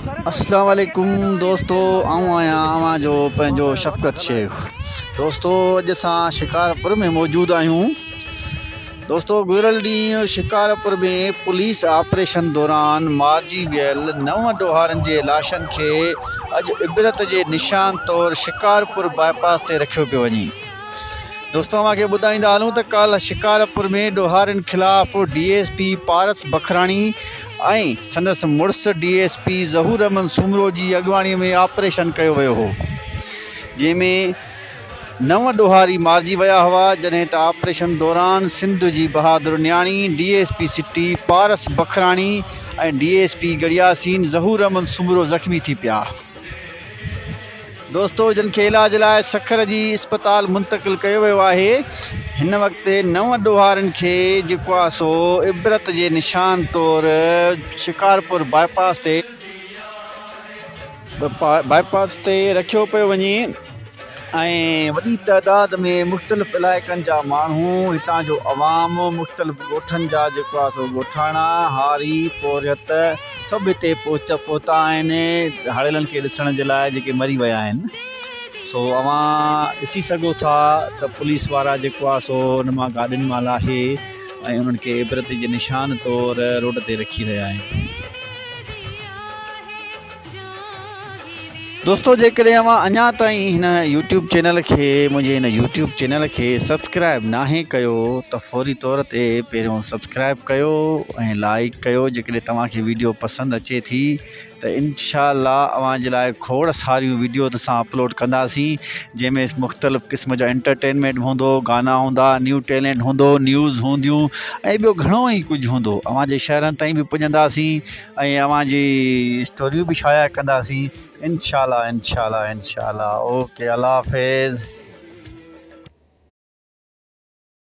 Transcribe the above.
اسلام عليڪم دوستو آئون آهيان اوهان جو پنهنجو شفقت شيخ دوستو اڄ اسان شڪارپور ۾ موجود آهيون دوستو گذريل ڏينهن شڪارپور ۾ پوليس آپريشن دوران مارجي ويل نو ڏوهارين جي لاشن کي اڄ عبرت جي نشان طور شڪارپور باء پاس تي رکيو پيو وڃي. دوستو اوهان کي ٻڌائيندا هلون ته ڪالهه شڪارپور ۾ ڏوهارين خلاف D S P Paras Bakhrani ۽ سندس مڙس D S P Zahoor Ahmed Soomro جي اڳواڻي ۾ آپريشن ڪيو ويو هو جنهن ۾ نو ڏوهاري مارجي ويا هئا جڏهن ته آپريشن دوران سنڌ جي بهادر نياڻي D S P city Paras Bakhrani ۽ D S P Garhi Yasin Zahoor Ahmed Soomro زخمي ٿي پيا. دوستو جن کي علاج لاء سکر جي اسپتال منتقل ڪيو ويو آهي هن وقت نو ڏوهارين کي جيڪو آهي سو عبرت جي نشان طور شڪارپور باء پاس تي باء پاس تي رکيو پيو وڃي ۽ وڏي تعداد ۾ مختلف علائقن جا ماڻهو هتان جو عوام مختلف ڳوٺن جا جيڪو آهي سو ڳوٺاڻا هاري پورهيت سڀ هتي پهچ پهتا آهن ڌاڙيلن کي ڏسڻ جي لاء جيڪي مري ويا آهن سو اوهان ڏسي سگهو ٿا ته پوليس وارا جيڪو آهي سو ان مان گاڏين مان لاهي ۽ انهن کي عبرت جي نشان طور روڊ تي رکي رهيا آهن. دوستو جيڪڏهن اوهان اڃا تائين هن يوٽيوب چينل کي منهنجي هن يوٽيوب چينل کي سبسڪرائب ناهي ڪيو ته فوري طور تي پهريون سبسڪرائب ڪيو ۽ لائڪ ڪيو جيڪڏهن توهان کي ويڊيو پسند اچي ٿي ته انشاء الله اوهان جي لاء کوڙ ساريون ويڊيو اسان اپلوڊ ڪنداسين جنهن ۾ مختلف قسم جا انٽرٽينمينٽ هوندو گانا هوندا نيو ٽيلنٽ هوندو نيوز هونديون ۽ ٻيو گهڻو ئي ڪجهه هوندو اوهان جي شهرن تائين به پڄنداسين ۽ اوهان جي اسٽوريون به شايع ڪنداسين انشاء الله انشاء الله انشاء الله اوڪي الله حافظ.